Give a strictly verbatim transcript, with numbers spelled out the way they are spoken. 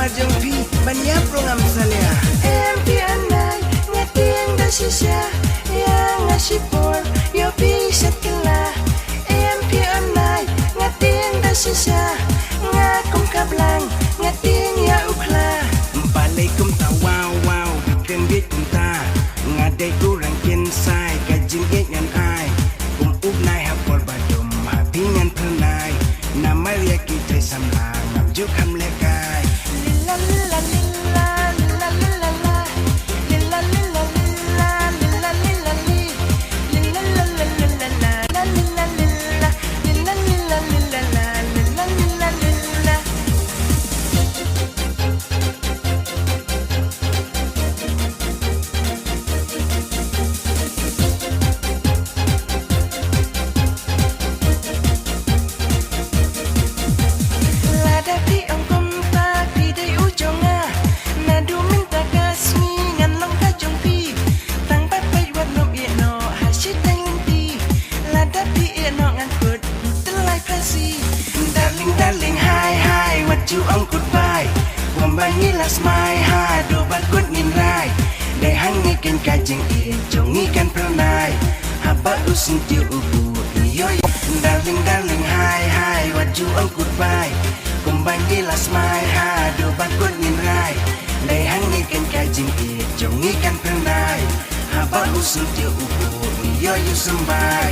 Jong phi ban ïa prong am salia. Em phi anai nga tieng da shisha. Ïa nga shipor ïa phi shat kala. Em phi anai nga tieng da shisha. Nga kum ka blang nga tieng ïa u khla. Balei kumta wow wow, bitem bit kumta. Nga dei u rangkin sai, ka jingïeit ngan ai. Kum u bnai ha por ba dum ha phi ngan phyrnai. Namar ïa ki jai samla ngam ju kham lehkai. Lada phi ong kumta phi dei u jong nga. Naduh mynta ka sngi ngan long ka jong phi. Tang ba peit wat nym ïeh noh ha shi teng lynti. Lada phi ïeh noh ngan kut tyllai phasi. Darling darling hai hai, wat ju ong kut bai. Kumba ngi la smai haduh ba kut ngin rai. Dei hangne keiñ ka jingïeit jong ngi kan phyrnai. Haba u syntiew u bud ngi ïoh ïa. Darling darling hai hai, wat ju ong kut bai. Kumba ngi la smai haduh ba kut ngin rai. Dei hangne keiñ ka jingïeit jong ngi kan phyrnai. Haba u syntiew u bud ngi ïoh ïa u symbai.